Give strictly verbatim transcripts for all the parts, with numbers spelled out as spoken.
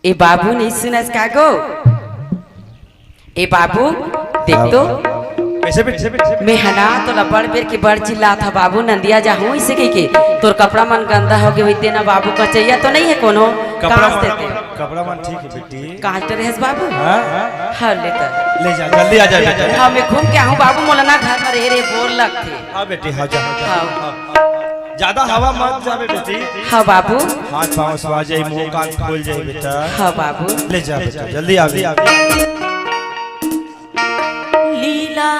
ए बाबू, नहीं सुनस का गो? ए बाबू, देख तो। कैसे बेटी? मैं हना तो लबड़ बेर के बड़ चिल्लात ह बाबू, नंदिया जाहूं इसे कहिके। तोर कपड़ा मन गंदा हो गए होते ना बाबू, कचैया तो नहीं है कोनो? कपड़ा कांच मन, देते। कपड़ा मन ठीक है बेटी। कांच तो रहेस बाबू? हाँ? हाँ, ले तो। ले जा, जल्दी आ जा बेटा। हाँ, मैं घूम के आहूं बाबू, मोला ना घर में रहे रे, बोर लगथे। हाँ बेटी, हाँ, जा, जा। हाँ। ज्यादा हवा मत जावे बेटी। हाँ बाबू। हाथ पाँव सुआ जाई, मुंह कान फूल जाई बेटा। हाँ बाबू। ले जा बेटा, जल्दी आ बेटा। लीला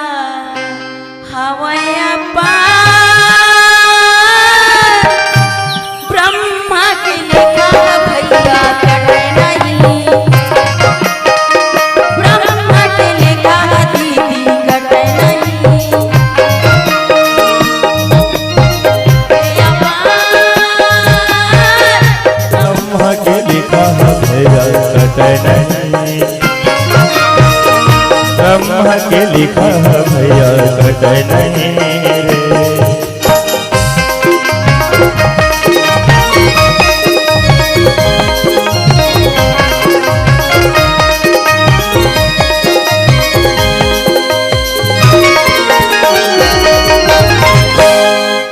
हवय अपार, ब्रह्मा के लेखा भैया कटे नहीं, ब्रह्मा के लेखा दीदी कटे नहीं। अपार। ब्रह्मा के लिखा है भैया कटे नहीं, ब्रह्मा के लिखा है भैया कटे नहीं रे।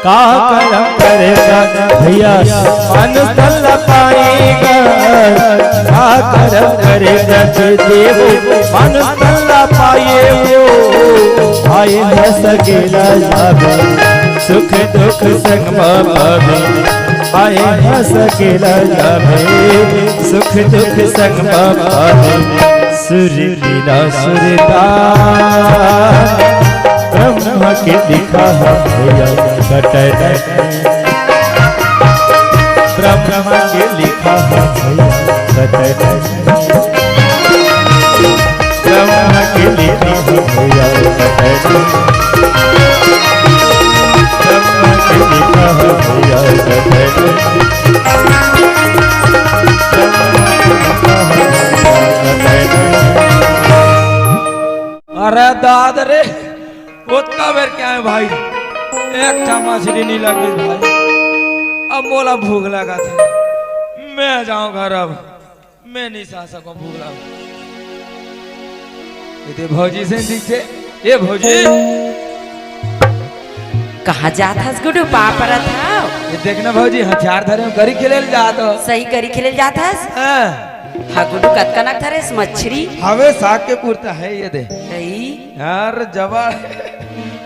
का करम करे गा भैया, मानुष तन ला पाए गा। का करम करे गा देव, मानुष तन ला पाए हो। आए हंस के ला जावे, सुख दुख संग मा पावे। आए हंस के ला जावे, सुख दुख संग मा पावे। सुर बिना सुरता ब्रह्म के लिखा है भैया कटे नहीं। ब्रह्म के लिखा है भैया कटे नहीं। ब्रह्म के लिखा है भैया कटे नहीं। ब्रह्म के लिखा है भैया कटे नहीं। ब्रह्म के लिखा है भैया कटे नहीं। अरे दाद रे, ओतका बेर के आए भाई, एक ठा मछली नहीं लगी भाई। अब मोला भूख लगा थे, मैं जाऊं घर अब, मैं नहीं सह सकूं भूख लगा। ये दे भौजी से ठीक थे, ये भौजी। कहाँ जात हस गुड्डू, पाँव परत हव? ये देखना भौजी, हथियार धरे में गरी खेले जात हो। सही गरी खेले जात हस? हाँ। हाँ गुड्डू, कतका नक धरेस मछरी? हवे साग के पुरता है ये दे। सही। यार जवान।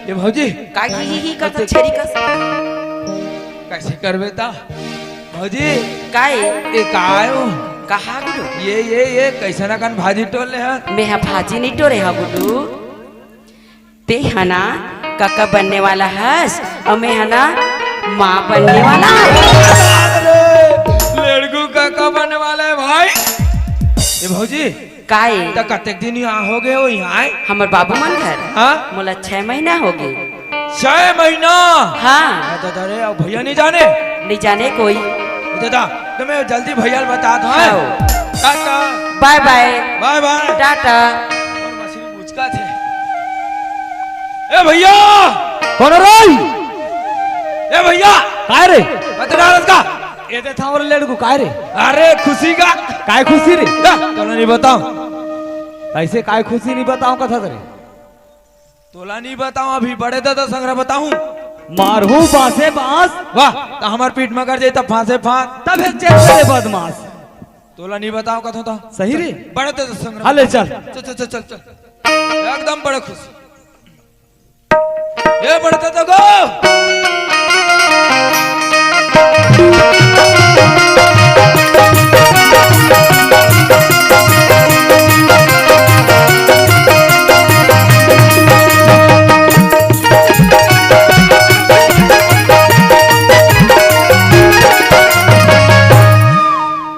ये भौजी। का ही ही ही करत छेरी कस? कैसे करबे ता? भौजी। काय? ये काय हो? कहा गुड्डू? ये, ये, ये कैसन अकन भाजी टोर ले हस? मैं हा भाजी नहीं टोरे हा गुड्डू। ते हना काका बनने वाला हस अउ मैं हना माँ बनने वाला हस। अरे, लेड़गू काका बनने वाला है भाई। ये भौजी, काय? त कतेक दिन यहाँ हो गए हो यहाँ आए? हमर बाबू मन घर? हाँ? मोला छह महीना हो गए। छह महीना? हाँ। अरे दादा रे, अब भैया नहीं जाने? नहीं जाने कोई। दादा, तो मैं जल्दी भैया ल बता दो, हैं? हाँ। टाटा। बाय बाय। बाय बाय। टाटा। और मछली मुचका थे। ए भैया! कौन रे? ए भैया! काय रे? बता रहा इसका। ये दे था और लेड़गू काय रे? अरे खुशी का। काय खुशी रे? जा, तोला नहीं बताऊं। ऐसे काय खुशी नहीं बताऊं कथा रे? तोला नहीं बताऊं, अभी बड़े दादा संग ला बताऊं। मारहू बांसे बांस। वाह, त हमार पीठ में कर जाई तब फांसे फांस। तब हे चेत करे बदमाश। तोला नहीं बताऊं कथा तो। सही रे? बड़े दादा संग ला। हाँ, ले चल। चल, चल, चल, चल, चल। एकदम बड़े खुश। ए बड़े दादा गो।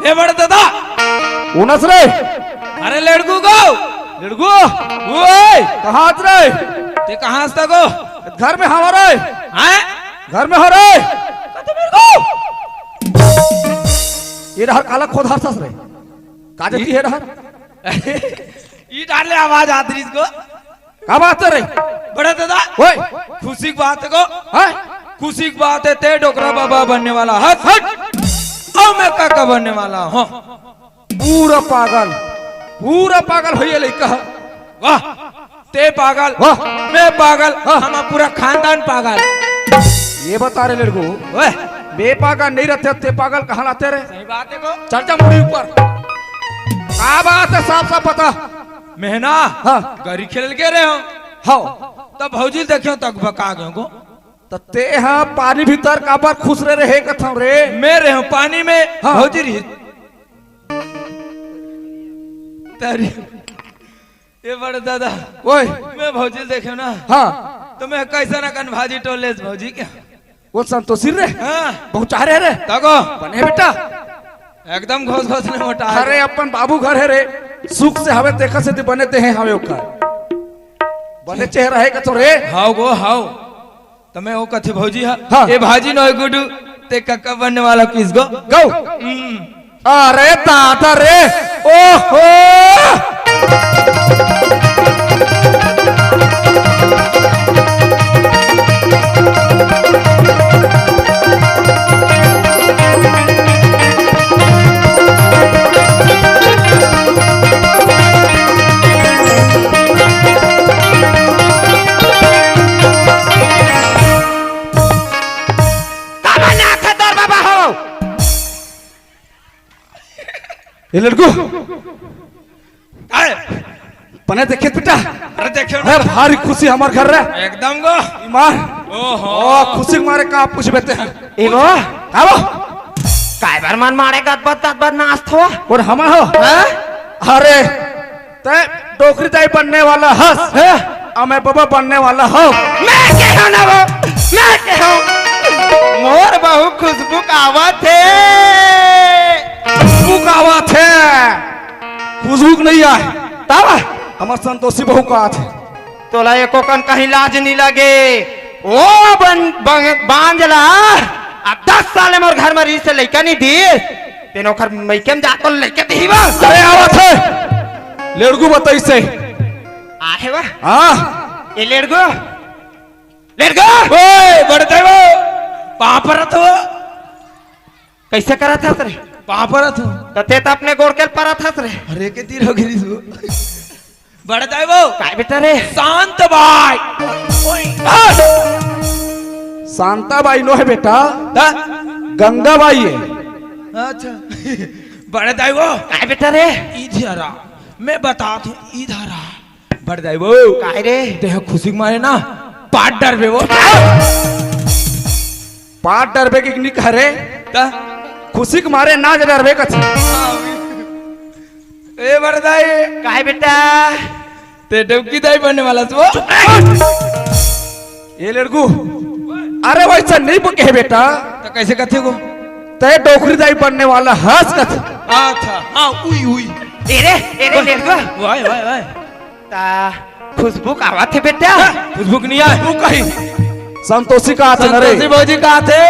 ए बड़े दादा। उनस रे। अरे लेड़गू गो। लेड़गू। ओए। कहाँ हस रे? ते कहाँ हस त गो? घर में हमारे। हैं? घर में हो रे। ये रहर काला खोद हरसस रे। का देती है रहर? ई डाले आवाज आत रहिस गो। का बात है रे? बड़े दादा। ओए। खुशी की बात है गो। हैं? खुशी की बात है, ते डोकरा बाबा बनने वाला। हट, हट। और मैं काका बनने वाला हूँ। पूरा पागल, पूरा पागल होइए लइका। वाह, ते पागल, वाह। मैं पागल, हाँ। हम पूरा खानदान पागल। ये बता रे लड़को, ओए। मैं पागल नहीं रहते, ते पागल कहाँ लाते रे? सही बात है को। चल जा मुड़ी ऊपर। का बात है, साफ साफ बता। मैं ना, हाँ। गरी खेल के रहे हो। हाँ। तब भौजी देखे हो, तक बका गए को। त ते ह पानी भीतर काबर खुसरे रहे कथंव रे? मैं रहे हूँ पानी में, हाँ। भौजी रही। तारी, ये बड़े दादा, ओए। मैं भौजी देखे ना, हाँ। तो मैं कैसा ना कन भाजी टोले भौजी क्या? वो संतोषी रे? हाँ। पहुंचा रहे रे? तको। बने बेटा। एकदम घोस घोस ने मोटा। अरे अपन बाबू घर है रे, सुख से हवे, देखा से बने ते हैं हवे ओकर। बने चेहरा है कथंव रे? हाव गो, हाव। त मैं वो कथे भौजी हा, हाँ। ए भाजी नोहे गुडू, ते कक्का बनने वाला किस गो? गौ। हम्म। अरे दादा रे, ओहो। का बना था तोर बाबा हो? ए लड़को, काय? बने देखे बेटा? अरे देखे अरे ना। भारी खुशी हमर घर रे। एकदम गो। ईमान। ओहो। ओ, खुशी के मारे का पूछ बेते हैं। ए वो? का वो? काय बर मन मारे गदबद गदबद नाचत हो? और हम हो? हाँ? अरे, तैं डोकरी दाई बनने वाला हस, हैं? अउ मैं बबा बनने वाला हंव। मैं के हंव ना वो, मैं के हंव। मोर बहू खुशबू कावत हे। खुशबू कावत हे। खुशबू के नहीं आय। तब? हमर संतोषी बहू कावत हे। तोला एको कन कहीं लाज नहीं लगे। ओ बन-, बन-, बांझ ला, अब दस साल मोर घर में रहिस हे, लइका नहीं दिस। तेन ओखर मइके में जाके लइका दिही बा। अरे आवत हे। लेड़गू बताइस हे। आहे बा। हाँ। ए लेड़गू। लेड़गू। ओए, बड़े दाई वो। पाँव परत हो। कैसे करत हस रे? पाँव परत हो। त ते त अपने गोड़ के परत हस रे। अरे के तीर हो गिरी सो। बड़े दाई वो। काय बेटा रे? शांत बाई। ओए। शांता बाई नो हे बेटा। त? गंगा बाई हे। अच्छा। बड़े दाई वो। काय बेटा रे? इधर आ। मैं बतात हूँ, इधर आ। बड़े दाई वो। काय रे? तेहा खुशी के मारे ना, पाट डरबे वो। पाट डरबे के नहीं कहे रे। त? खुशी के मारे ना डरबे कथे। ए बड़े दाई। काय बेटा? ते डौकी दाई बनने वाला हस वो। ए लेड़गू, अरे वैसा नहीं बके हे बेटा। त कैसे कथे वो? ते डोकरी दाई बनने वाला हस कथे। अच्छा, हाँ, उई, उई। ए रे, ए रे लेड़गू। वाह, वाह, वाह। त खुशबू कावत हे बेटा। हाँ, खुशबू के नहीं आय। खुशबू कही। संतोषी कावत हे ना रे। संतोषी भौजी कावत हे।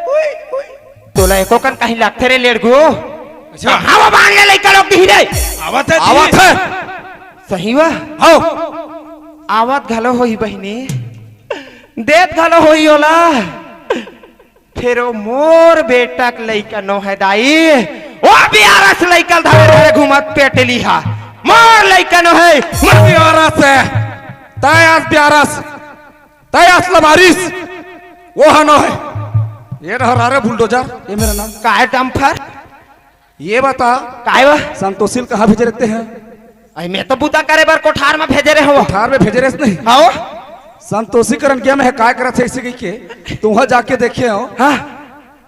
उई, उई। तोला एको कन कहीं लगथे रे लेड़गू। अच्छा। हाँ, वो बांध ले लइका लोग दिही रे। आवत हे, आवत हे। सही वा? हव। आवत घलो होही बहिनी। देत घलो होही ओला। फेर ओ मोर बेटा के लइका नो हे दाई। ओ बियारस लइका धरे धरे घूमत पेटली हा। मोर लइका नो हे। मोर बियारस हे। तैं अस बियारस। तैं अस लमारिस, वो ह नो हे। ये डहर आ रे बुलडोजर, ये मेरा नाम। काय डंपर? ये बता, काय बा? संतोषी ल कहाँ भेजे रहे तें? अरे, मैं तो बुता करे बर कोठार में भेजे रहे हंव। कोठार में भेजे रहे नहीं? हाँ। संतोषी करन गया मैं काय करत हे इसे कहिके, तुहा जाके देखे हंव। हाँ।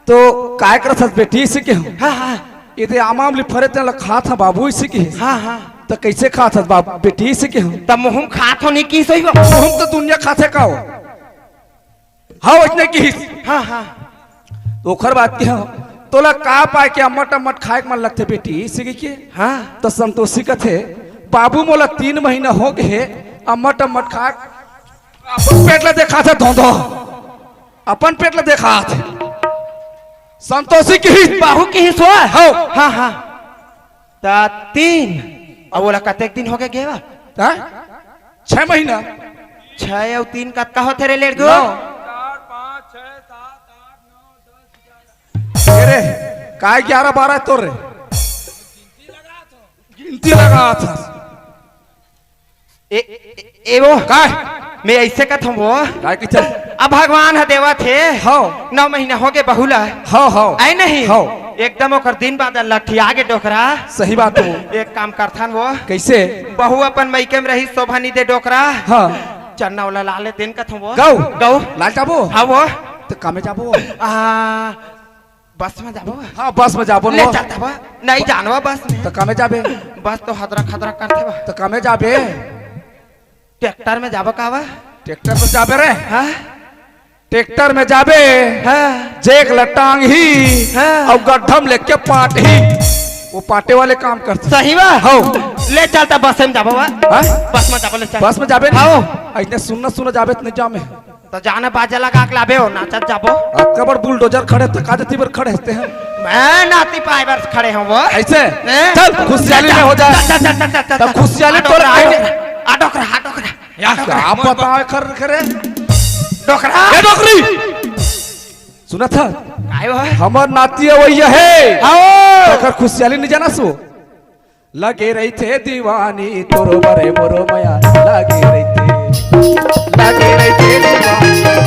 तो काय करत हस बेटी इसे केहेंव। हाँ, हाँ। एदे आमा आमली फरे तेन ल खात हंव बाबू इसे केहेंव। हाँ, हाँ। त कैसे खात हस बाप बेटी इसे केहेंव। त मुँह म खात हंव नहीं किहिस होही वो। मुँह म तो दुनिया खाथे का वो। हाँ, वइसने किहिस। हाँ, हाँ। त ओखर बाद केहेंव, तोला का पाय के अम्मट अम्मट खाय के मन लगथे बेटी इसे कहिके। हाँ। त संतोषी कथे, बाबू मोला तीन महीना हो गे हे, अम्मट अम्मट खाय, अपन पेट ल देखाथे धोंधो। अपन पेट ल देखात हे। संतोषी किहिस। बहू किहिस वो? हव। हाँ, हाँ। त तीन। अब ओला कतेक दिन होगे गेवा? हैं? छह महीना। छह अउ तीन कतका होथे रे लेड़गो? नौ। ए रे, काय ग्यारह बारह तोर रे? चिंती लगा था। ए, ए, ए वो। काय? मैं ऐसे कथंव वो। काय किथे? अब भगवान ह देवत हे। हव। नौ महीना होगे बहू ला। हव, हव। आय नहीं? हव। एकदम ओकर दिन बादर लठिया गे डोकरा। सही बात हे। एक काम करथन वो। कइसे? बहू अपन मइके में रही, शोभा नइ दे डोकरा। हाँ। चन्ना ओला ला ले देन कथंव वो। गऊ? गऊ। लाल जाबो? हाँ वो। त कामे जाबो? आ, बस में जाबो? हाँ, बस में जाबो ले वो। चलता बा। नहीं जानवा बस में। त कामे जाबे? बस तो हदरा खदरा करथे बा। त कामे जाबे? ट्रैक्टर में जाबो का बा? ट्रैक्टर में जाबे रे? हाँ? ट्रैक्टर में जाबे? हाँ। जेक ल टांगही, हाँ। अउ गड्ढा में लेके पाटही। वो पाटे वाले काम करथे। सही बा? हव। ले चलता बस में जाबो बा। हाँ? बस में जाबो, ले चल। बस में जाबे? हव। अइसने सुन्ना सुन्ना जाबे त नहीं जामे। त जाना बाजा लगा के लाबे हो, नाचत जाबो। अतका बड़ बुलडोजर खड़े त का जती बर खड़े हते हैं? मैं नाती पाए बर खड़े हंव वो। अइसे? हैं? चल, खुशियाली में हो जा। चल, चल, चल, चल, चल, त चल। खुशियाली आ डोकरा, तोर आ आए। डोकरा, आ डोकरा, आ डोकरा। का बतावे खर खरे? डोकरा। ए डोकरी! सुनत ह? काय हो? हमर नाती अवइया हे। आओ। तकर खुशियाली नहीं जानस वो। लगे रहिथे दीवानी तोर बर मोर मया लगे रहिथे, लगे रहिथे दीवानी।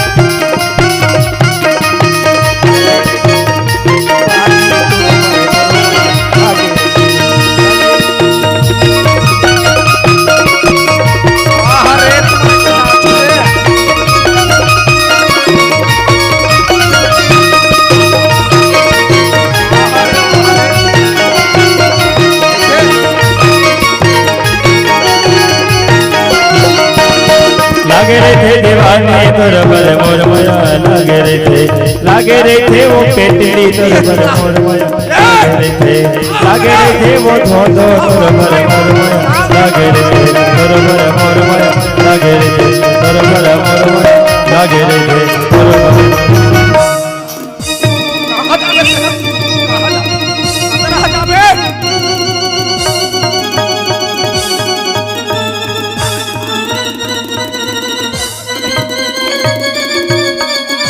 लागे रहिथे दीवानी तोर बर मोर मया लागे रहिथे, लागे रहिथे वो पेटली तोर बर मोर मया लागे रहिथे, लागे रहिथे वो धोधो तोर बर मोर मया लागे रहिथे, तोर बर मोर मया लागे रहिथे, तोर बर मोर मया लागे रहिथे, तोर बर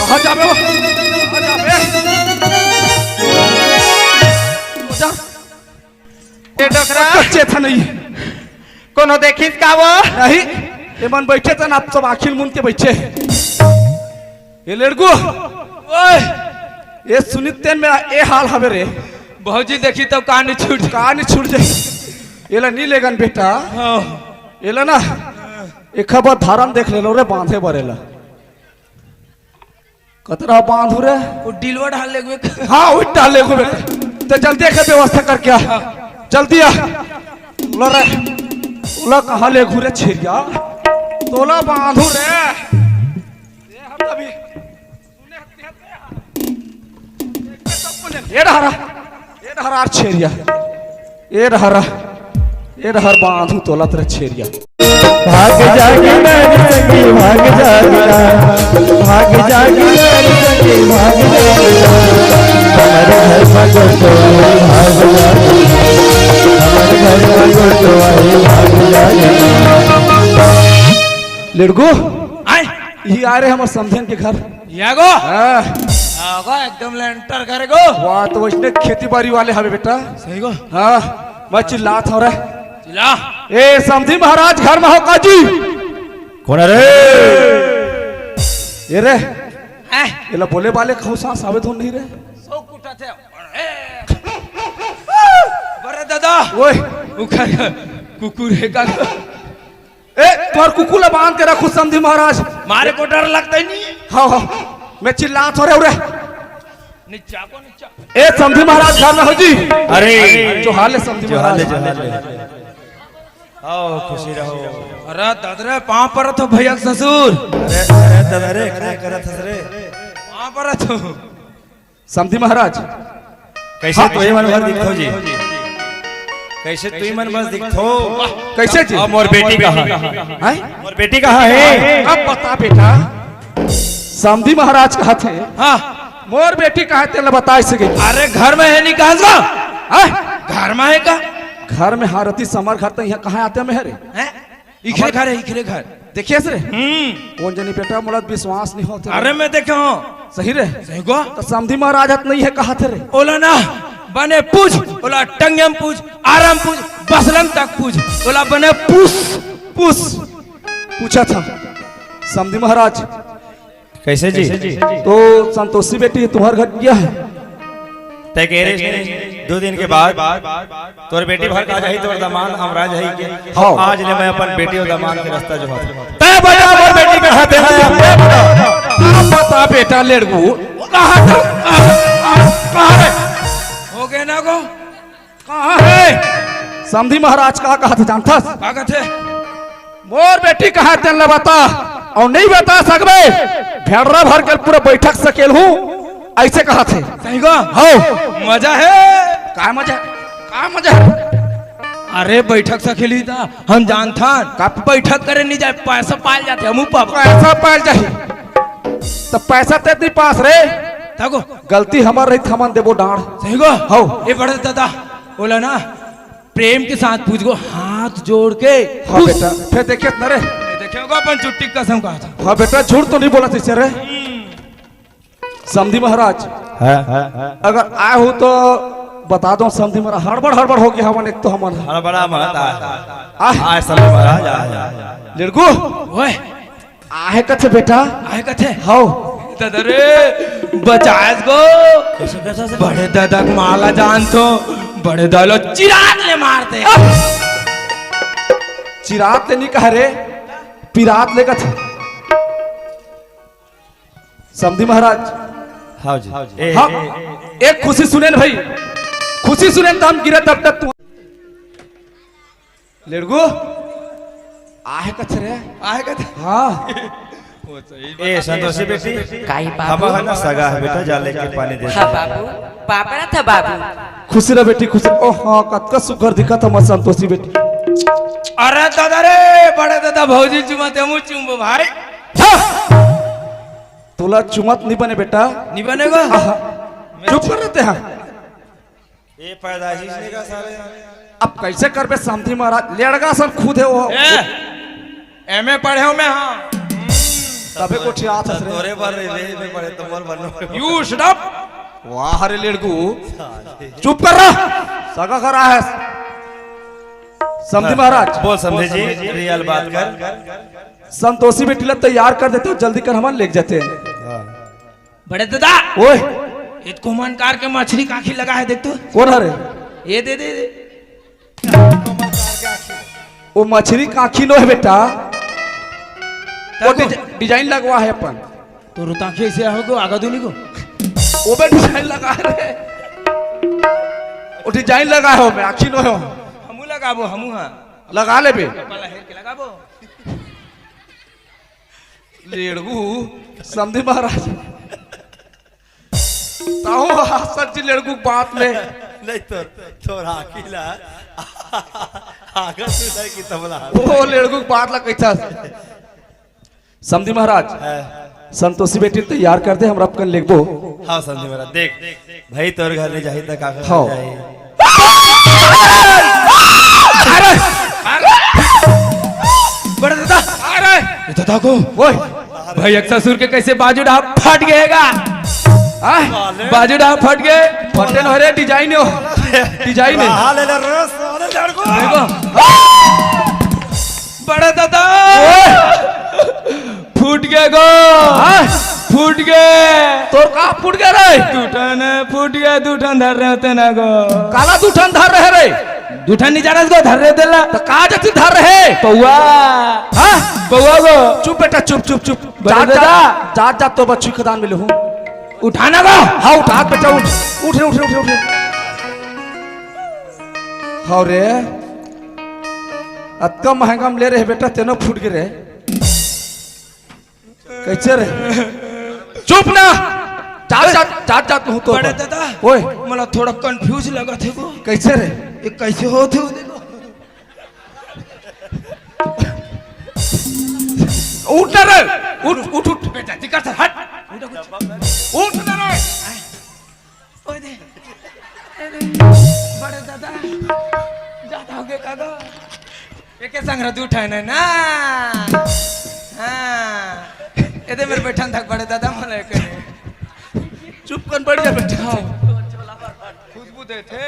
कहाँ जाबे वो? कहाँ जाबे? जा। ए डोकरा। चेत ह नहीं। कोनो देखिस का वो? नहीं। एमन बइठे त ना, सब आँखी ल मूंद के बइठे। ए लेड़गू। ओए। ए सुनित तेन में ए हाल हवे रे। भौजी देखी त कान छूट। कान छूट जाही। एला नी लेगन बेटा। हाँ। एला ना। एक बार धारन देख ले लो रे, बांधे बर एला। कतरा बांधू रे? वो डिलवा डाल लेगू एक। हाँ, वो डाल लेगू बेटा। त जल्दी एक व्यवस्था करके आ। हाँ। जल्दी आ। लो रे। लो कहाँ लेगू रे छेरिया? तोला बांधू रे। ये हम तभी। ए डहरा, ए डहरा छेरिया, ए डहरा, ए डहर बांधू तोलत रे छेरिया। भाग जागी नारी संगी, भाग जागी ना, भाग जागी नारी संगी, भाग जागी ना। हमारे घर में कोई तो भाग जागी, हमारे घर में कोई तो भाग जागी। लेड़गू, आय। ये आ रहे हमर समधियन के घर। या गो? हाँ। आगो एकदम लेंटर करे गो। वाह, तो वइसने खेती बारी वाले हवे बेटा। सही गो। हाँ, मैं चिल्लात हंव रे। चिल्ला। ए समधी महाराज घर में हो का जी? कोन रे? ए रे। हैं? एला बोले वाले खौसा साबित हो नहीं रे। सो कुटा थे। बरे दादा। ओए। उखर कुकुर हे का? ए, तोर कुकुर ला बांध के रखू समधी महाराज। मारे को डर लगता ही नहीं। हाँ, हाँ। मैं चिल्लात हंव रे, रे। नीचा को नीचा। ए, समधी महाराज घर में हो जी। अरे। जोहार ले समधी जोहार ले, महाराज। जोहार ले। आओ, खुशी रहो। अरे दादरे, पाँव परत हंव भैया के ससुर। अरे, अरे दादा रे, का करत हस रे? पाँव परत हंव। समधी महाराज। कइसे हाँ। तुही मन बस दिखथो जी? कइसे तुही मन बस दिखथो? कइसे जी? अब मोर बेटी कहाँ हे? हैं? मोर बेटी कहाँ हे? अब बता बेटा, समधी महाराज कहत हे। हाँ। मोर बेटी कहाँ हे तेला बताय सके। अरे घर में हे नहीं कहाँ से? हैं? घर में हे का? घर में हारती समर घर त इहाँ कहाँ आते में हे रे? हैं? इखरे घर हे, इखरे घर। देखिए रे। हम्म। कोन जनी बेटा, मोला विश्वास नहीं होत हे। अरे मैं देखे हंव। सही रे? सही गो। त समधी महाराज ह त नहीं हे कहत हे रे। ओला ना। बने पूछ, ओला टंगिया म पूछ, आराम पूछ, बसलंग तक पूछ, ओला बने पूछ, पूछ। पूछा था समधी महाराज। कैसे जी? तो संतोषी बेटी तुम्हार घर गया है? तय कह रहे दो दिन के बाद तोर बेटी भर का जाही, तोर दमांद हमरा जाही के। हाँ। आज ले मैं अपन बेटी और दमांद के रास्ता जो है। तय बता मोर बेटी कहाँ ते? तय बता। आप बता बेटा लेड़गू, कहाँ ते? कहाँ रे? हो गए ना गो? कहाँ है? समधी महाराज का कहा था जानथस? का कथे? मोर बेटी कहाँ तेन ल बता, अउ नहीं बता सकबे, भेड़रा भर के पूरा बैठक सकेल हूँ, ऐसे कहा थे। सही गो? हो। मजा है। का मजा? का मजा? अरे बैठक सकेली ता हम जानथन। का? बैठक करे नहीं जाए, पैसा पाल जाते हम ऊपर। पैसा पाल जाही। तो पैसा ते नहीं पास रे। तको। गलती हमर रही, हमन देबो डांड। सही गो? हो। ए बड़े दादा, बोला ना, प्रेम के साथ पूछ गो, हाथ जोड़ के। हाँ पूछ। बेटा, फिर देखिए ना रे। देखिए गो अपन चुट्टी कसम कहा था। हाँ बेटा, झूठ तो नहीं बोला था रे। समधी महाराज, हाँ, हाँ, हाँ। अगर आए हो तो बता दो समधी महाराज, हड़बड़ हड़बड़ हो गया हमन, एक तो हमन हड़बड़ा मत आए। आए। आए समधी महाराज, आए, आए। लेड़गू। ओए। आहे कथे बेटा? आहे कथे? हौ। दादा रे, बचायस गो। कैसे, कैसे, कैसे? बड़े दादा के माला जानथो, बड़े दादा ल चिरात ले मार दे। चिरात ले नहीं कहा रे, पिरात ले कथे। समधी महाराज। हाँ जी। ए, हाँ, ए, ए। एक खुशी सुनेन भाई, खुशी सुनेन त हम गिरे तब तक तू। लेड़गू, आहे कथे रे? आहे कथे? हाँ। वो सही ए, बात है। संतोषी बेटी, काई बाबू? हम है ना सगा है बेटा, जा लेके पानी दे हाँ दे। बाबू, बापरा था बाबू। खुशी रह बेटी, खुशी। ओ हाँ, कतका सुघर दिखत हमर संतोषी बेटी। अरे दादा रे, बड़े दादा भौजी चुमा ते मुँह चुम्बो भाई। हाँ। तोला चुमत नहीं बने बेटा। नहीं बनेगा? आहा। चुप कर रहते हैं। ए पैदाइशी से का साले। अब कैसे करबे समधी महाराज, लेड़गा सन खुद है वो। ए, एमए पढ़े हो मैं, हाँ। तबे को ठियात हस रे। तोरे बर रे, रे, रे पढ़े, तुम्हार बर नो। You shut up। वाह रे लेड़गू। चुप कर रहा। सगा करा है। समधी हाँ, महाराज। बोल समधी जी, रियल बात कर। संतोषी बेटी ला तैयार कर देते हो, जल्दी कर, हमन लेके जाते हैं। हाँ। बड़े दादा। ओए। ये तो कोमन कार के मछली काखी लगा है, देख तो। कौन हरे? ये दे, दे, दे। वो मछली काखी नो है बेटा। वो तको। डिज-, डिजाइन लगवा है अपन। तो रुताखी ऐसे हो गो, आगा दूनी को। वो बे डिजाइन लगा है रे। वो डिजाइन लगा है, वो बे आखी नो है। हमू लगाबो, हमू हाँ। लगा ले बे। पहला हेर के लगाबो। लेड़गू, समधी महाराज। ताऊ हासत जी लेड़गू बात में। नहीं तो, तोर आखी ला। आगर तू नहीं की तबला। वो लेड़गू बात ला कैसा? समधी महाराज, हाँ। संतोषी बेटी तैयार कर दे, हम रब कन लेगबो। हाँ, समधी महाराज, देख, भाई तोर घर ले जाही त का कर अरे! जाही? अरे! बड़े दादा! अरे! ये दादा को ओए! भाई एक ससुर के कैसे बाजू डाल फट गएगा? हाँ? बाजू डाल फट गए? फटे न रे, डिजाइन हो। डिजाइन है। हाँ, ले ले रे, साले लड़को। देखो। बड़े दादा! ओए! फूट गए गो। हाँ? फूट गए। तोर का फूट गए रे? दू ठन फूट गए, दू ठन धर रहे होते ना गो। काला दू ठन धर रहे रे? दू ठन नहीं जानस गो, धर रहे होते ला। तो का जति धर रहे? पौवा। हाँ? पौवा गो। चुप बेटा, चुप, चुप, चुप। बड़े जात, दादा। जात, जात, जात तो बच्ची खदान मिले हूँ। उठाना गो। हाँ, उठा बेटा, उठ। उठ रे, उठ रे, उठ रे, उठ रे। हाँ रे। अतका महंगा में ले रहे बेटा, तेनो फूट गए रे। कैसे रे? चुप ना। जात, जात, जात, जात हूँ तो। बड़े दादा, ओए। मला थोड़ा confuse लगा थे वो। कैसे रे? ये कैसे हो थे वो देखो। उठ ना रे। उठ, उठ, उठ। बेटा, दिक्कत है, हट। उठ, उठ। उठ ना रे। ओए दे। ए दे। बड़े दादा। ज्यादा हो गए का गो? एके संग रह दू ठन है ना? हाँ। एदे मेरे बैठन थक बड़े दादा मला एक। चुप कन बैठ जा बेटा। हाँ। खुशबू देथे।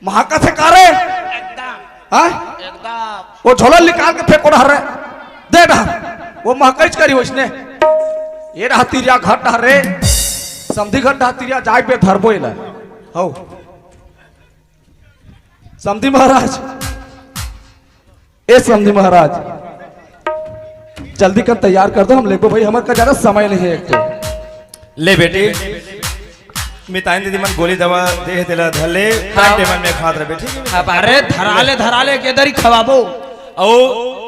महकथे का रे? एकदम। हाँ? एकदम। वो झोला निकाल के फेंको डहर रे। दे डहर। वो महकइच करी वइसने। ए डहर तिरिया घर डहर रे। समधी घर डहर तिरिया जाय बे धरबो एला। हौ। समधी महाराज। ए समधी महाराज, जल्दी कर, तैयार कर दो, हम लेबो भाई, हमर का ज्यादा समय नहीं है एक तो। ले बेटी, मिताइन दीदी मन गोली दवा दे हे, तेला धर ले, हाँ। टाइम टेबल में खात रहे, ठीक है? अब अरे धरा ले, धरा ले, के दरी खवाबो। ओ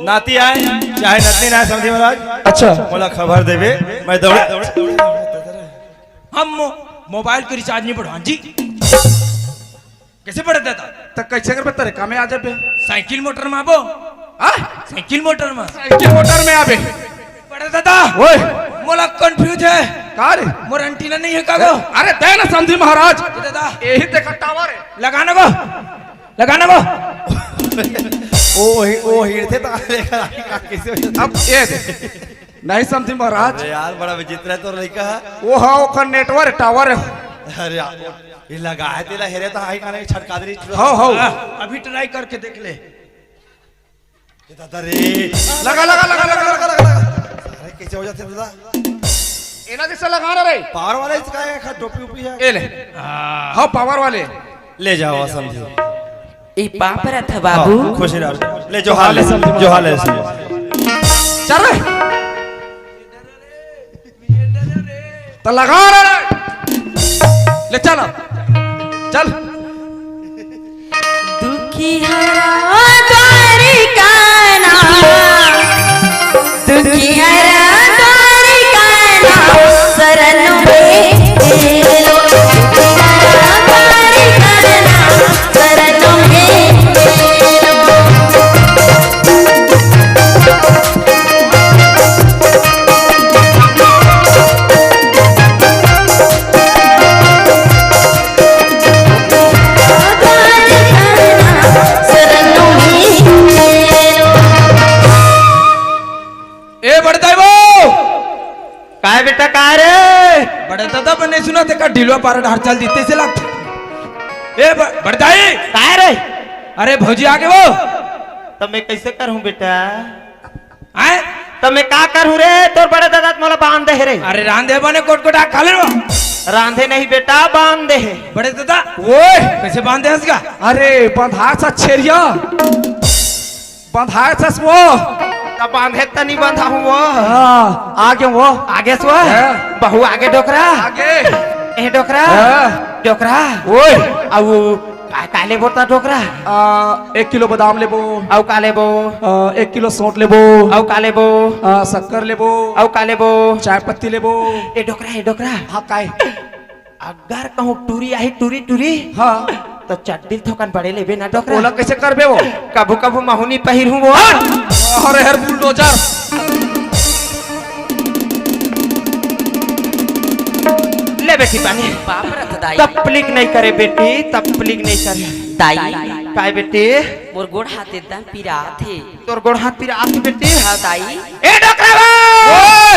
नाती आय, चाहे नतनी ना आय, समधी महाराज। अच्छा। मोला खबर देबे, मैं दौड़े, दौड़े, दौड़े, दौड़े। हम मो-, मोबाइल के रिचार्ज नहीं बढ़ान जी। कइसे पड़े दादा? त कइसे करबे, तरे कामे आ जाबे। साइकिल मोटर में आबो। हाँ? साइकिल मोटर में। साइकिल मोटर में आबे। पड़े दादा। ओए। मोला कंफ्यूज है। का रे? मोर एंटीना नहीं है का गो? अरे दे ना समधी महाराज। ए दादा। यही देखा टावर है। लगा ना गो। लगा ना गो। ओ ही, ओ ही थे ता देखा कइसे हो जाता। अब ए दे। नहीं समधी महाराज। अरे यार, बड़ा विचित्र है तोर लइका ह। वो हाँ, ओकर नेटवर्क टावर है। अरे यार, ये लगा है तेला हेरे तो हाई खाने छटका दे रही। हाँ, हाँ। अभी ट्राई करके देख ले। ये दादा रे। लगा, लगा, लगा, लगा, लगा, लगा। अरे कइसे हो जाथे दादा? एला जइसे लगा ना रे। पावर वाला इसका है, खा टोपी उपी है। ए ले। हाँ, पावर वाले। ले जावा समधी। ए पाँव परत हँव बाबू। हाँ, खुशी रह। ले जोहार ले, जोहार ले समधी। चल रे। त लगा रे। ले चल। चल। दुखी हरा द्वारिका ना, दुखी हरा द्वारिका ना, शरण में तेरो। दुखी हरा द्वारिका ना, शरण में तेरो। ए बड़दाई वो, काय बेटा, काय रे? बड़े दादा, बने सुना ते का ढिलवा पारा डहर चल जीते से लगथे। ए ब-, बड़दाई। काय रे? अरे भौजी आगे वो। त मैं कइसे करहूँ बेटा? हैं? त मैं का करहूँ रे? तोर बड़े दादा त मोला बांध दे हे रे। अरे रांधे बने कोट कोट आ खा ले वो। रांधे नहीं बेटा, बांध दे हे। बड़े दादा। ओए। कइसे बांध दे हस गा? अरे बंधाय सा छेरिया। बंधाय सस वो। त बांधे त नहीं बंधा हूँ वो। हाँ, आगे वो। आगे सो। हाँ। बहू आगे डोकरा। आगे। ए डोकरा। हाँ। डोकरा। ओए। अउ का, का लेबो त डोकरा? आ, एक किलो बादाम लेबो। अउ का लेबो? आ, एक किलो सौंठ लेबो। अउ का लेबो? आ, शक्कर लेबो। अउ का लेबो? चाय पत्ती लेबो। ए डोकरा, ए डोकरा। हाँ, काय? अगर कहूँ टूरी आही, टूरी, टूरी, हाँ। त चड्डी थोकन बड़े लेबे ना डोकरा। ओला कइसे करबे वो? कभू कभू महूनी पहिरहूँ वो। अरे हर बुलडोजर। ले बेटी पानी। बाप रे दाई। तकलीफ नहीं करे बेटी, तकलीफ नहीं करे। दाई। काय बेटी? मोर गोड़ हाथ एकदम पिरात हे। तोर गोड़ हाथ पिरात हे बेटी? हाँ दाई। ए डोकरा बा! ओए!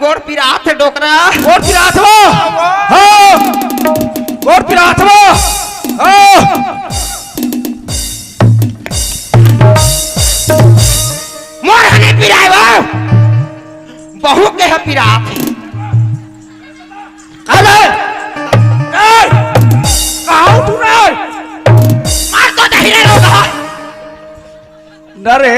गोड़ पिरात हे डोकरा। गोड़ पिरात हे वो? हाँ। गोड़ पिरात हे वो? हाँ। मोर ह नहीं पिराय वो। बहू के ह पिरात हे। अरे! ए! कहाँ उठू रे? मार तो दही रे लोग। न रे,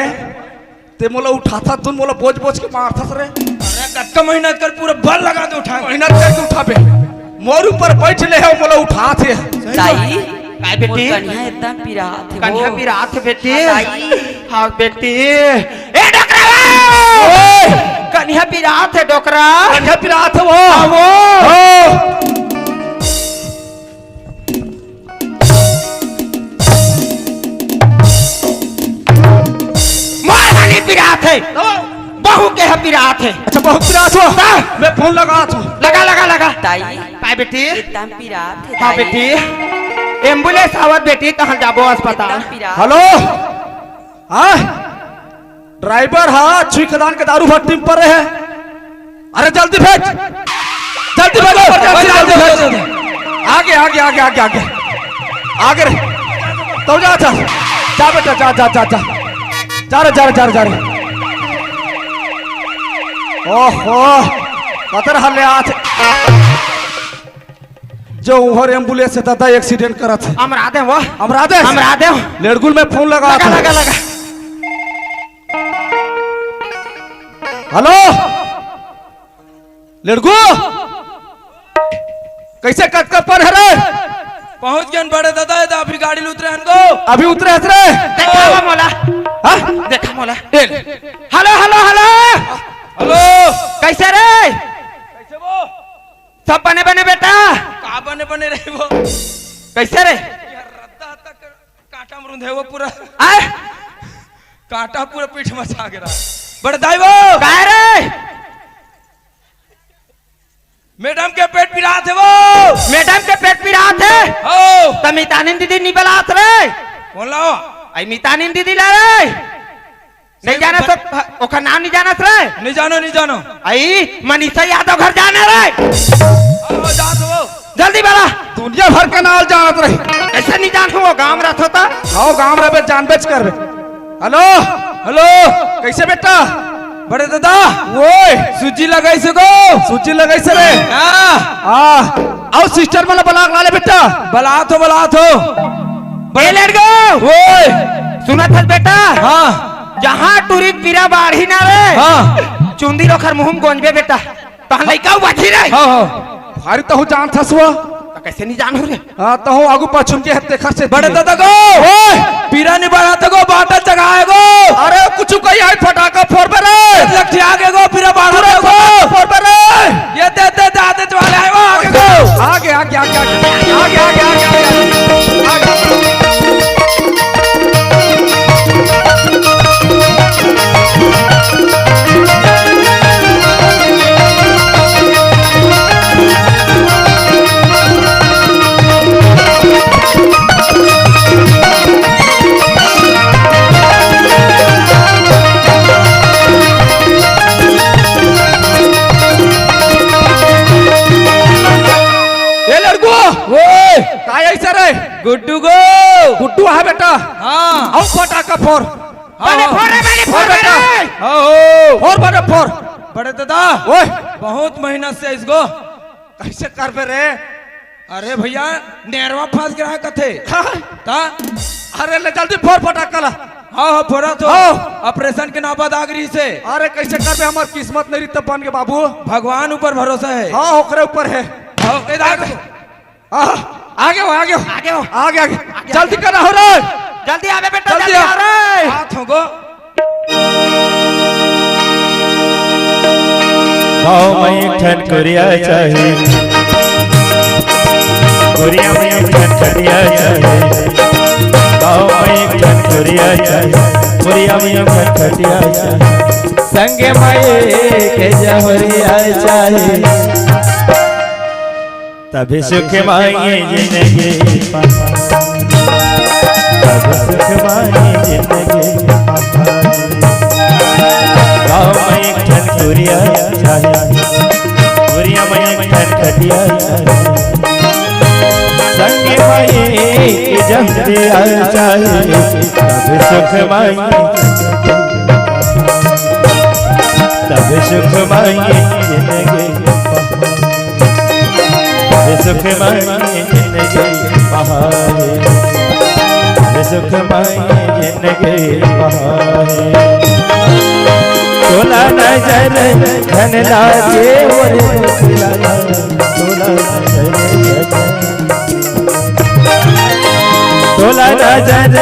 ते मोला उठाथा, तुन मोला बोझ बोझ के मारथस रे। अरे कतका मेहनत कर पूरा बल लगा दे उठा। मेहनत करके उठाबे। मोर ऊपर बैठ ले हे, मोला उठाथे। दाई, काय बेटी? मोर कनिहा एकदम पिरात हे कनिहा वो। पिरात हे बेटी। हाँ, दाई। हाँ बेटी। ए डोकरा बा! ओए! कनिहा पिरात हे डोकरा। कनिहा पिरात हे वो। हाँ, वो। हाँ। मोर ह नहीं पिरात हे। हाँ। बहू के ह पिरात हे। अच्छा, बहू पिरात हे वो? हाँ। मैं फोन लगात हूँ। लगा, लगा, लगा। दाई। काय बेटी? एकदम पिरात हे हाँ दाई। बेटी। एम्बुलेंस आवत बेटी, तहाँ जाबो अस्पताल। एकदम पिरात। हेलो। हाँ? ड्राइवर हा, छुई खदान के दारू भट्टी में परे हे। अरे जल्दी भेज, जल्दी भेज, जल्दी, जल्दी भेज। आगे, आगे, आगे, आगे, आगे। आगे रे। तब जा, जा। जा बेटा, जा, जा, जा, जा। जा रे, जा रे, जा रे, जा रे। ओहो, कतर हल्ले आथे। जो उहर एम्बुलेंस हे, दादा, एक्सीडेंट करत हे। अमरा दे वो। अमरा दे। अमरा दे। लेड़गुल में फोन लगा लगा, था। लगा, लगा। हेलो, लेड़गु, कइसे कतका पन हरे? पहुंच गेन बड़े दादा, ए दा अभी गाड़ी ले उतरे हन गो। अभी उतरे हस रे? देखावा मोला। हाँ? देखा मोला। ए ले। Hello, hello, hello. हेलो। कइसे रे? कइसे वो? सब बने बने बेटा? का बने बने रहे वो? कइसे रे? यार, रद्दा तक कांटा म रुंधे वो पूरा। आय? कांटा पूरा पीठ म छा गे रहा। बड़े दाई वो। काय रे? मैडम के पेट पिरात हे वो। मैडम के पेट पिरात हे? हो। त मितानिन दीदी नी बलात रे। कौन लाओ? आई मितानिन दीदी ला रे। नहीं जाना सब, ओखर नाम नहीं जाना रे। नहीं जानो, नहीं जानो। आई मनीषा यादव घर जाना रे। आओ, जात वो। जल्दी बला। दुनिया भर के नाम जानत रही। कइसे नहीं जान हो, गांव रहिथो त। हाँ, गांव रहिबे, जानबेच करबे। हेलो। हेलो। कइसे बेटा? बड़े दादा। ओए। सूजी लगाइस गो। सूजी लगाइस रे। हाँ। हाँ। अउ सिस्टर मन ला बला के ला ले बेटा। बलात हो, बलात हो। ए लेड़गो। ओए। सुनत हस बेटा? हाँ। जहाँ टूरी पीरा बाढ़ही ना रे। हाँ। चुंदी ल ओखर मुहूं म गोंजबे बेटा। तहन लइका बाढ़ही रे। हाँ, हाँ। भारी तहूं जानत हस वो। त कइसे नहीं जानहूं रे? हाँ, तहूं आगू पाछू के हत्ते खर्चे बड़े दादा गो। ओए! पीरा नहीं बढ़ाते गो, बाटल चघाए गो। अरे, कुछ कही आई, फटाका फोड़बे रे। लठिया गे गो, पीरा बढ़ाते गो। फोड़बे रे। ये दे, दे, दे, आते वाले आए वो, आगे गो। आगे, आगे, आगे, आगे। आगे, आगे, आगे, आगे। आगे। ए लड़को, ओए! काय अइसे रे? गुड्डू गो। गुड्डू आहे बेटा। हाँ। अउ फटाका फोड़। हाँ, बने हाँ। फोड़ रे, बने फोड़ फोड़ बेटा। रे। हाँ, हो। फोड़ बने फोड़। बड़े दादा। ओए। बहुत मेहनत से इसको। कइसे करबे रे? अरे भइया, नेरवा फंस गे रहा कथे। हाँ। ता? अरे ले जल्दी फोड़ फटाका ला। हाँ, हाँ, फोड़ा तो। हाँ। ऑपरेशन के नौबत आ गे रहिसे। अरे कइसे करबे, हमर किस्मत नहीं रही तब बन गे बाबू। भगवान ऊपर भरोसा हे। हाँ, ओकरे ऊपर हे। हाँ, ए दादा। आह, आगे हो, आगे हो। आगे हो। आगे, आगे। आगे, जल्दी आगे। करा हो रे। जल्दी आवे बेटा, जल्दी जल्दी आ। आ रे। हाथ हो गो। गाँव में एक ठन कुरिया चाही। कुरिया में एक ठन खटिया चाही। गाँव में एक ठन कुरिया चाही। कुरिया में एक ठन खटिया चाही। संगे माई के जहरिया चाही। तभी सुख मांगे जिंदगी पहाड़। तभी सुख मांगे जिंदगी पहाड़। गाँव में एक ठन कुरिया चाही, कुरिया में एक ठन खटिया चाही। संग माई की जहरिया चाही, तभी सुख मांगे। तभी सुख मांगे जिंदगी पहाड़। सुख मांगे जिंदगी पहाड़, सुख मांगे जिंदगी पहाड़। तोला नजर झन लागे मोरे मोतीलाल, तोला नजर झन, तोला नजर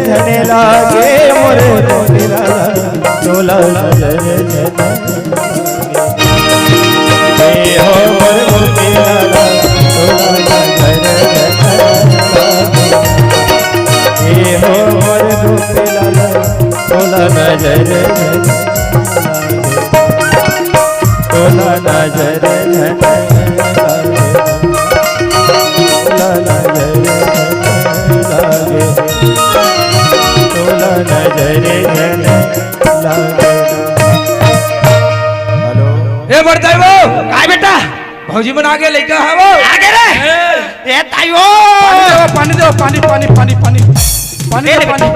झन लागे मोरे मोतीलाल, तोला नजर झन। ए हो मोर गोपी लाला, तोला नजर झन लागे। ए हो मोर गोपी लाला, तोला नजर झन लागे। तोला नजर झन लागे। तोला नजर झन लागे। तोला नजर झन लागे। हेलो। ए बड़दाई वो, काय बेटा? भौजी मन आगे लइका हा वो। आगे रे। ए। ए ताई हो। पानी दे, पानी, पानी, पानी, पानी, पानी। पानी दे, पानी।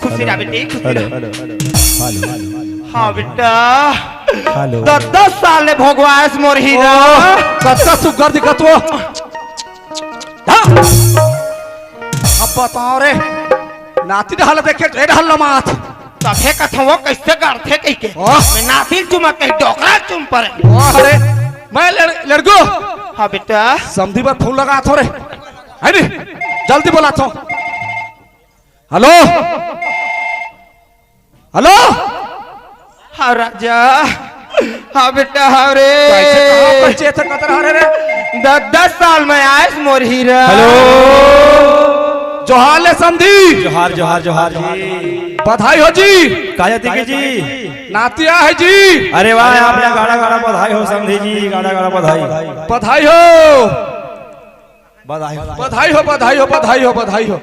खुशी रह बेटी, खुशी रह। हाँ बेटा। दस दस साल ले भोगवायस मोर हीरा। कत्ता सुग्घर दिखत हो। हाँ। अब बताओ रे, नाती डहल देखे, ए डहल लमात। तभे कथो वो कैसे गढ़थे कहिके। वाह। मैं नाती चुमा कहीं डोकरा चुम परे। वाह रे, मैं लड़-, लड़को। हाँ बेटा। समधी बर फोन लगाथों रे। है नी? जल्दी बोलाथों। हेलो? हेलो? हाँ राजा। हाँ बेटा, हाँ रे। कैसे कहाँ पंचायत कतर हरे रे? दस दस साल में आयस मोर हीरा। हेलो। जोहार ले समधी। जोहार, जोहार, जोहार जी। बधाई हो जी। का जाति के जी? नाती आय हे जी। अरे वाह, आप यहाँ गाड़ा गाड़ा बधाई हो समधी जी, गाड़ा गाड़ा बधाई। बधाई हो। बधाई हो। बधाई हो, बधाई हो, बधाई हो, बधाई हो।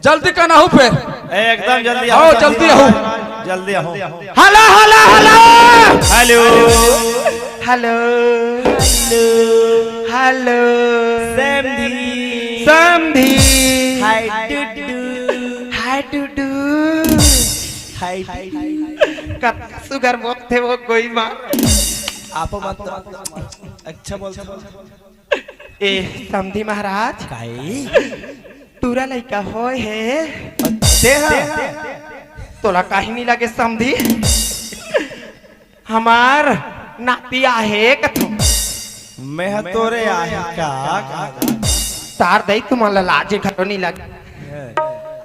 जल्दी कन आहू फेर। एकदम जल्दी आओ, आओ, जल्दी जल्दी आओ। आओ। जल्दी आओ। Hello, hello, hello. Hello. Hello. Hello. समधी। समधी। हाय टुटू। हाय टुटू। हाय टुटू। कतका सुघर बोलथे वो कोई माँ। आप मत अच्छा बोलथे। ए, समधी महाराज। काई? टूरा लइका होय हे। ते हा? तोला काहे नी लगे समधी? हमार नाती आहे कथो। मैं ह तोरे आहे का? तार दई तुमन ला लाजे घलो नी लगे।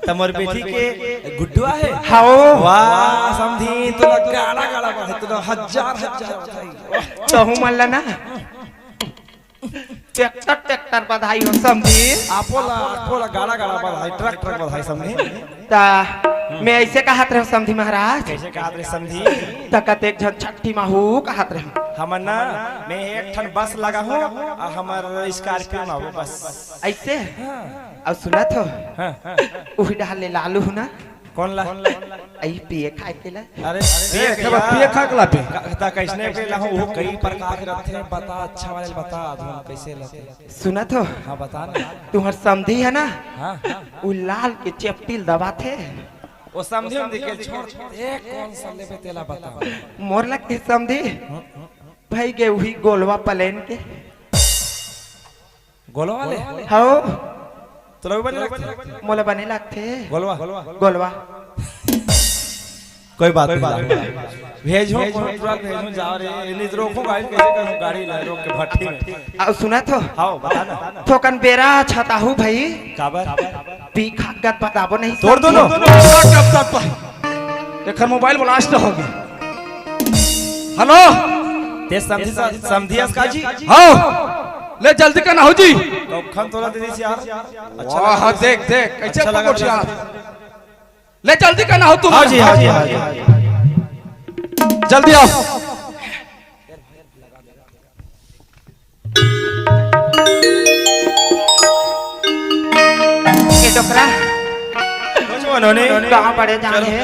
त मोर बेटी के गुड्डू आहे? हव। वाह, समधी, तोला गाड़ा गाड़ा बधाई, तोला हजार हजार बधाई। तहू मन ला ना। ट्रैक्टर, ट्रैक्टर बधाई हो समधी। आपो ला, आपो ला गाड़ा, गाड़ा बधाई, ट्रक, ट्रक बधाई समधी। ता मैं ऐसे कहत रहे समधी महाराज। कैसे कहत रहे समधी? त कतेक झन छट्ठी मा हू कहत रहे। हमन ना, मैं एक ठन बस लगा हूँ और हमर स्कॉर्पियो मा हू बस। ऐसे? हाँ। अउ सुनत हो? हाँ, हाँ। उही डहर ले लालू हूँ ना। कौन ला? अई पिए खाए के ला। अरे, ए, पिए के ला। पिए खाए के ला पे। का-, ता कैसने के ला हो, वो कई प्रकार के रथे, बता, अच्छा वाले बता, धुन कैसे लगे। सुनत हो? हाँ, बता ना। तुहर समधी है ना? हाँ, हाँ। वो लाल के चेपटी ल दबाथे। वो समधी हम देखे छोड़, ए, कौन सा लेबे तेला बता। मोर लगथे समधी, हम्म, हम्म। भई गे उही गोलवा प्लेन के। गोलवा ले? हव। तोला भी बने लगथे? मोला बने लगथे। गोलवा? गोलवा। कोई बात नहीं। भेजो, कोनो ट्रक भेजो, जाओ रे। ये नहीं तो रोको गाड़ी, कैसे करूँ गाड़ी ला, रोक के भट्टी में। अउ सुनत हो? हाँ, बता ना। थोकन बेरा छताहू भई। काबर? पी खागत बताबो नहीं तोड़ दो समझे। ना। एकर मोबाइल ब्लास्ट हो गया। हेलो। ते समधी, समधी अस का जी? हाँ। ले जल्दी कन आहू जी। कखन तोला दे दिस यार। अच्छा वाह, लगा। देख, देख, कैसे अच्छा लगा पकड़ यार। ले जल्दी कन आहू तुम। हाँ जी, हाँ जी, हाँ जी। जल्दी आओ। ए डोकरा, कुछ मनो नहीं। गाँव बड़े जान चलो। हे।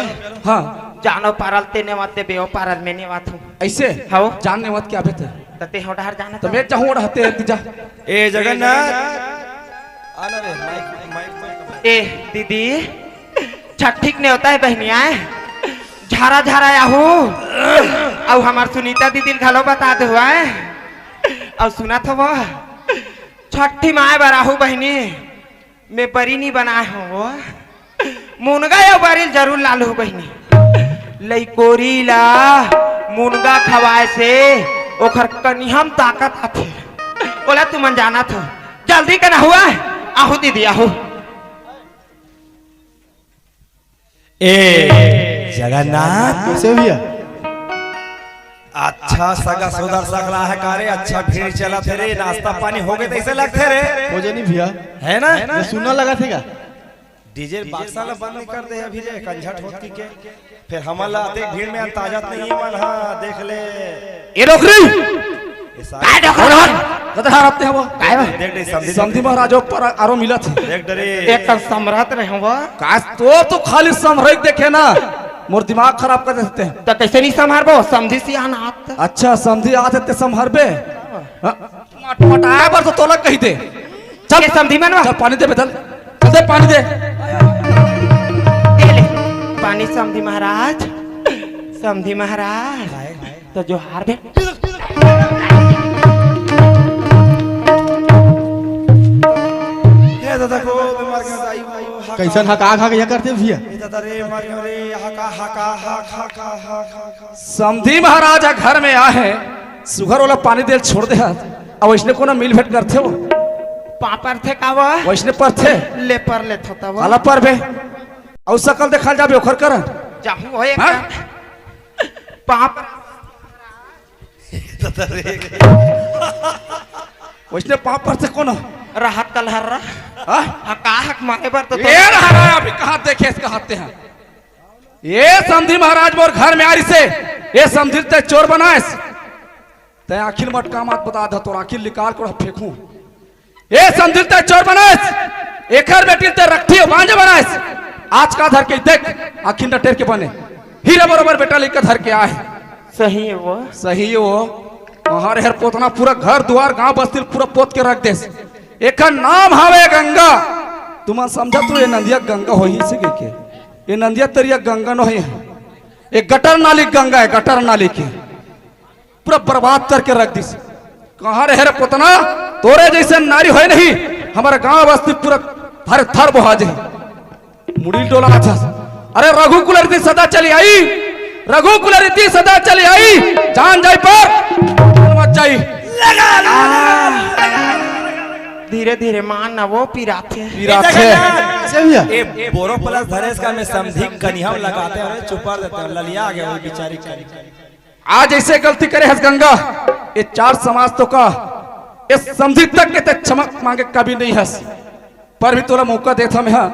हाँ। जानो पारल ते नेवत देबे, ओ पारल में नेवत हूँ। ऐसे? हव। जान नेवत के आबे ते। त ते हो डहर जाना तो त। मैं चाहूँ डहते हैं, तू जा। ए जगन्नाथ। आना रे, माइक, माइक, माइक। ए दीदी, छट्ठी के नेवता हे बहिनी आय। झारा झारा आहू। अउ हमार सुनीता दीदी ल घलो बता दे हुआ है। अउ सुनत हो वो? छट्ठी मा आय बर आहू बहिनी। मैं बरी नी बनाए हूँ वो। मुनगा या बरी ल जरूर लालू बहिनी। लइकोरी ला मुनगा खवाए से ओखर कनिहा म ताकत आथे। ओला तुमन जानत हो। जल्दी कन आहू। आहू दीदी, आहू। ए जगन्नाथ। कैसे भैया? अच्छा सगा सुदर सकला है का रे, अच्छा भीड़ चलत हे रे, नाश्ता पानी हो गए तइसे लगथे रे। हो जानी भैया। है ना? ये सुनना लगा थे का? डीजे बक्सा ला बंद नहीं कर दे अभी रे, कंझट होती के। फिर हमन ला अतेक भीड़ में अंताजत नहीं मन हा, देख ले। ए डोकरी। ये सारे काय डोकरा? कतरा हरपते हवो? काय बा? देख डे समधी। समधी महाराज ऊपर आरो मिलत हे। देख डरे। एक कन समरत रहे हवो। का तो, तो खाली समरई देखे ना, मोर दिमाग खराब कर देते हैं। त कैसे नहीं संभारबो? समधी सियान आत। अच्छा, समधी आत हे ते संभारबे? हाँ। मटमटाए बर तो तोला कही दे। चल, ये समधी मनवा। चल, पानी दे बे, चल। चल दे, पानी दे। दे ले। पानी समधी महाराज। समधी महाराज। तो जोहार बे। हे दादा को बीमार के दाई हो। कैसन हका खा के ये करते भैया? हे दादा रे, मारियो रे, हका, हका, हका, हका, हका। समधी महाराज ह घर में आहे, सुघर वाला पानी देल छोड़ दे हस, अब इसने कोनो मिल भेंट करथे हो? पापर थे का वो? वैसने पर थे। ले पर ले थोता वो। काला पर बे? अउ सकल देखाल जाबे ओखर कर। जाहूं हो एक हाँ? पाप। वैसने पाप पर से कोनो? राहत कलहर रहा। हाँ? हका हक मारे बर तो ये रहा, रहा, अभी कहाँ देखे इसका हाथे हैं? ये समधी महाराज मोर घर में आ रिसे, ये समधी ते चोर बनाएस। तैं आखिर मटका मत बता द, तोर आखिर निकाल के फेंकूं। ए समधी ते चोर बनाएस, एकर बेटी ते रखती हो बांझ बनाएस। आज का धर के देख, आखिर न टेर के बने। हीरे बरोबर बेटा लेकर धर के आए। सही है वो। सही है वो। हमारे हर पोतना पूरा घर दुआर गांव बस्ती पूरा पोत के रख देस। एकर नाम हवे गंगा। तुमन समझत हो ये नंदिया गंगा होही से के? ये नंदिया तरिया गंगा नो है। ये गटर नाली गंगा है, गटर नाली की। पूरा बर्बाद करके रख दिस। कहाँ रहे रे पोतना, तोरे जैसे नारी होय नहीं, हमारे गांव बस्ती पूरा थर थर बोहा जाही। मुड़ी डोला अच्छा। अरे रघुकुल रीति सदा चली आई, रघुकुल रीति सदा चली आई, जान जाई पर मत जाई। धीरे धीरे मान ना वो पिराथे। पिराथे। ए बोरो प्लस धरेस का में समधी कनिहम लगाते हैं, अरे चुपर देते हैं, ललिया आ गया वो बेचारी कनिहम। आज ऐसे गलती करे हस गंगा, ये चार समाज तो का, ये समधी तक के ते क्षमा मांगे कभी नहीं हस, पर भी तोला मौका देत हमें हा।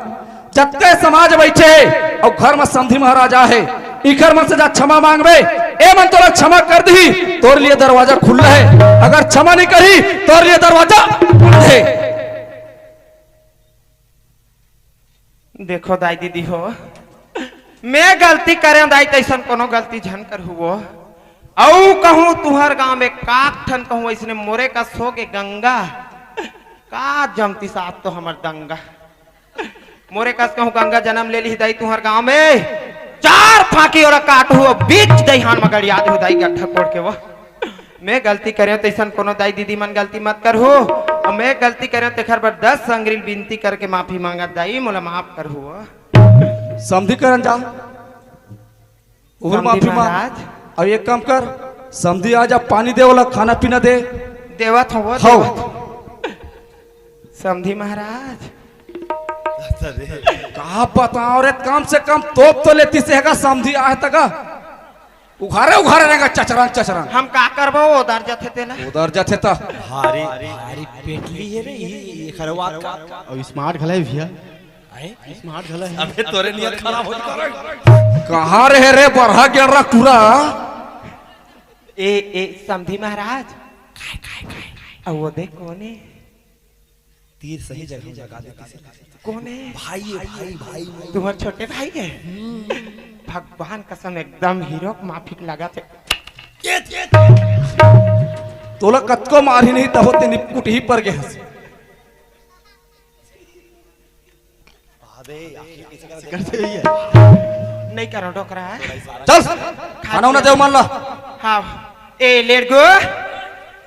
जतके समाज बैठे हे अउ घर में समधी महाराज आहे, इकर मन से जा क्षमा मांगबे, ए मन तोला क्षमा कर दही, तोर लिए दरवाजा खुल्ला हे। अगर क्षमा नहीं करही, तोर लिए दरवाजा बंद हे। देखो दाई दीदी हो, मैं गलती करें दाई, तैसन कोनो गलती झन कर हुओ। अउ कहूँ तुहर गांव में काक ठन कहूँ ऐसने मोरे कस हो के गंगा, का जमती साथ तो हमर दंगा। मोरे कस कहूँ गंगा जन्म ले ली दाई तुहर गांव में, चार फांकी ओला काटहू, बीच दहियान में गड़िया दू दाई गड्ढा कोड़ के वो। मैं गलती करें तैसन कोनो दाई दीदी मन गलती मत करहू, अउ मैं गलती करें तेखर बर दस अंगरी विनती करके माफी मांगत दाई, मोला माफ करहू। समधी करन जा, उहर समधी माफी मांग। महाराज। अब एक काम कर, समधी आ जा, पानी दे, ओला खाना पीना दे। देवत हो वो, हौ। देवत। समधी महाराज। का बताओ रे, कम से कम तोप तो लेती से हेगा, समधी आहे तगा। उघारे उघारे रहेगा चचरंग चचरंग। हम का करबो, उधर जाथे तेला। उधर जाथे त। भारी भारी पेटली है रे, ये खरवात का। अउ स्मार्ट घला है भैया। आए? स्मार्ट घला है। अबे तोरे नियत खराब हो गया। कहाँ रहे रे बरहा गेंडरा टूरा? ए ए समधी महाराज। काय काय काय? अउ वो देख कोने? तीर सही जगह में लगा देती से। कोने? भाई है, भाई, भाई। तुम्हार छोटे भाई है? भगवान कसम एकदम हीरो के माफिक लगा थे। तोला कतको मारही नहीं तब तेनी कुटही पर गए हंस। अबे, आखिर किसी का करते हुई है। नहीं करो डोकरा। चल, खाना उना देव मान ला। हाँ, ए लेट गो,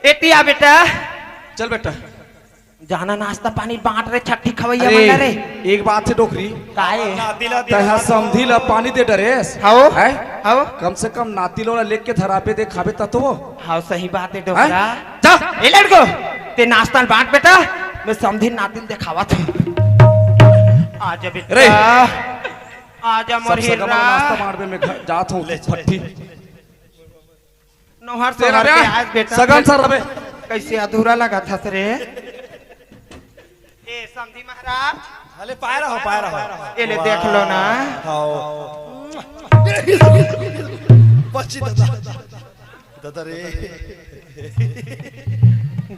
एती आ बेटा। चल बेटा। जाना नाश्ता पानी बांट रे, छट्ठी खवैया अरे, मंडा रे। एक बात से डोकरी। काए? तैं हा समधी ला पानी दे डरेस। हाओ? हैं? हाओ? कम से कम नाती लोला लेके धराबे दे खाबे त तो। हाओ, सही बात है हैं? डोकरा। जा। ए लड़को, ते नाश्ता बांट बेटा, मैं समधी नाती ल देखावत हूँ। आजा बेटा। रे। आजा मोर सब हीरा। नाश्ता बांटबे, मैं घर जात हूँ, ले, फट्टी। नोहर तेरा सोहर के ब्याह आज बेटा सगन फिर सर रबे। कैसे अधूरा लगा था रे? ए समधी महाराज। अरे पाए रहो, पाए रहो। ए ले देख लो ना। आओ। बच्ची दादा। दादा रे।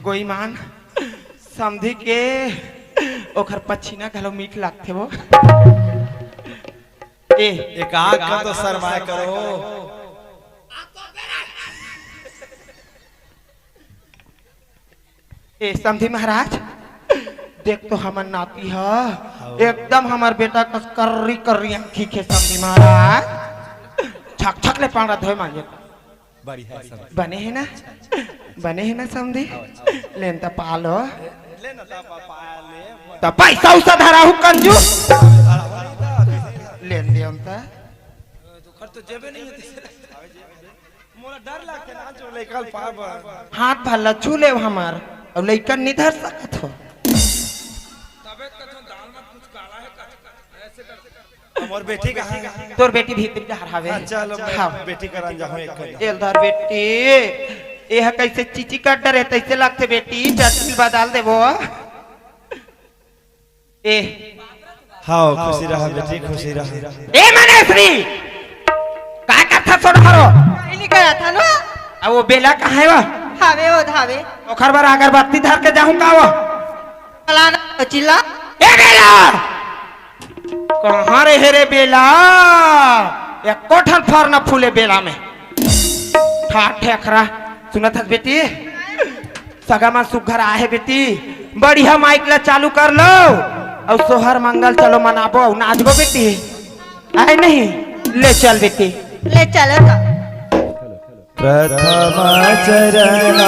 गोईमान समधी के ओखर पछीना घलो मीठ लागथे वो। ए। एक आग का तो शर्माए करो। ए समधी महाराज, देख तो हमर नाती ह, एकदम हमर बेटा कस कर्री कर्री आँखी के समधी महाराज। छक छक ले पांड़ा धोए मांजे। बढ़िया है सब। बने हे ना? बने हे ना समधी? लेन त पालो। ले ना, त पा-, पा-, ले। त पैसा उसा धरा हूँ कंजूस। लेन दे हम त। तो खर तो जेबे नहीं होती। मोला डर लगथे ना, जो लइका ल पाब। हाथ भला छू ले हमार, अउ लइका नहीं धर सकत हो। तबे तो कथों दाल में कुछ काला है का? ऐसे कर। हमर बेटी कहाँ है? तोर बेटी भीतर जा हवे। हाँ, चलो, मैं हाँ। बेटी करा जाहूँ एक बार। एल धर बेटी, ए ह कैसे चीची कर डरे, तैसे लगथे बेटी, चटनी बदल देबो। ए। हाँ, खुशी रहा बेटी, खुशी रहा। ए मनेश्री, का करथा सोन हरो? नहीं करा था ना। अब वो बेला कहाँ है वो? हावे वो धावे। ओखर बर अगरबत्ती धर के जाहूँ का वो? फलाना चिल्ला। ए बेला! कहाँ रे हे रे बेला? एको ठन फर न फूले बेला में। ठाठ ठेकरा। सुनत हस बेटी? सगा मन सुग्घर आहे बेटी, बढ़िया माइक ला चालू कर लो, अउ सोहर मंगल चलो मनाबो, अउ नाचबो बेटी, आए नहीं? ले चल बेटी। ले चल तो। प्रथम चरण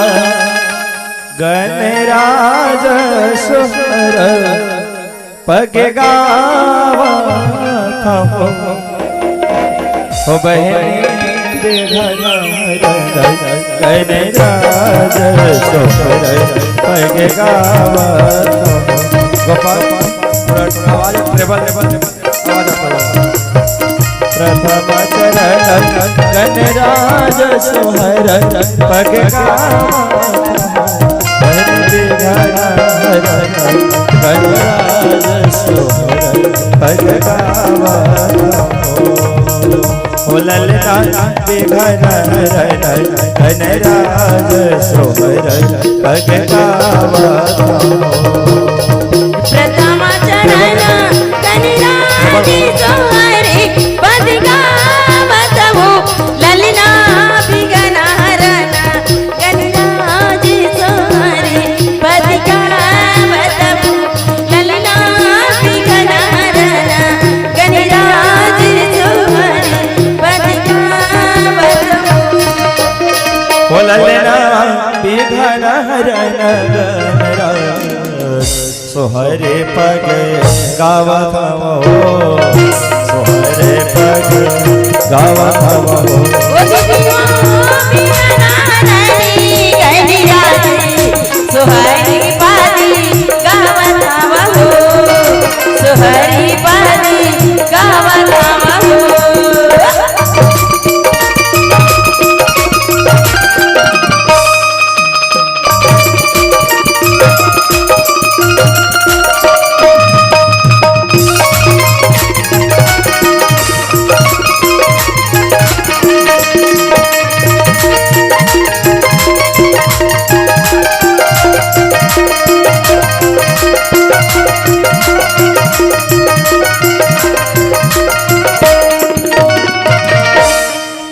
गणराज सोहर पग गावत हो। हो बहिनी बिघन हरन गणराज सोहर पग गावत हो। गोपाल, थोड़ा आवाज treble, treble, treble, आवाज आता है। प्रथम चरण गणराज सोहर पग गावत हो। प्रथम चरण गणराज सोहर पग गावत हो। ललना बिघन हरन गणराज सोहर पग गावत हो। ललना बिघन हरन गणराज सोहर पग गावत हो। ओ ललना बिघन हरन गणराज सोहरे पग गावत हवं, सोहरे पग गावत हवं। ओ दुनिया बिना नानी गनिया रे, सोहरे पग गावत हवं, सोहरे पग गावत हवं।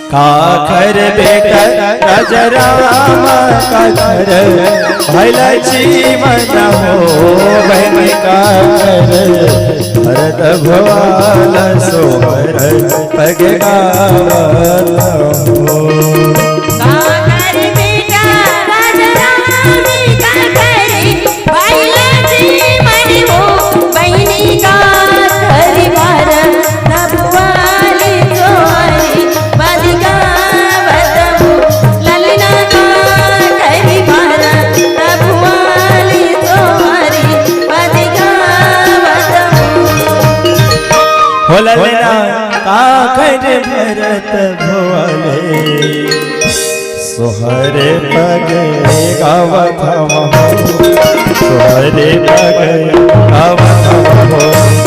काखर बेटा राजा राम, काखर भाई लक्ष्मण हो, बहन काखर भरत भवाल सोहर पग गावत हो। काखर बेटा राजा राम, काखर भाई लक्ष्मण हो, बहिनी काखर भरत भवाल सोहर पग गावत हो। ललना काखर भरत भवाल सोहर पग गावत हो। हो ललना काखर भरत भवाल सोहरे पग गावत हवं, सोहरे पग गावत हवं।